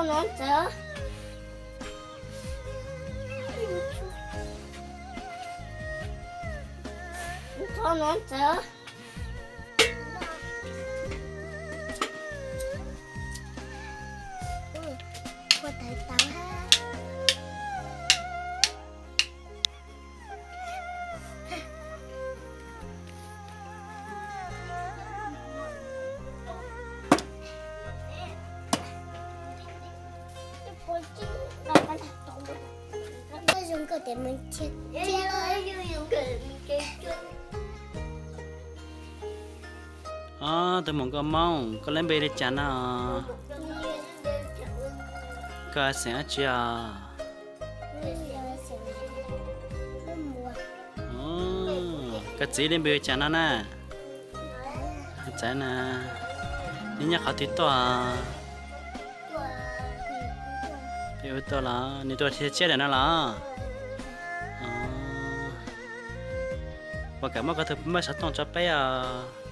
Nuv ntxawv, txhob nuv ntxawv. Ob tug muam nkauj Hmoob, koj lub npe li cas no? Koj xeem dab tsi os? Koj txiv lub npe li cas no na? Txawv na. Nws nyob qhov twg tuaj? Peb ua tuaj los nws tuaj thiab tsiab lawm no los? Puas kam muab koj tus npawb xov tooj tso peb os?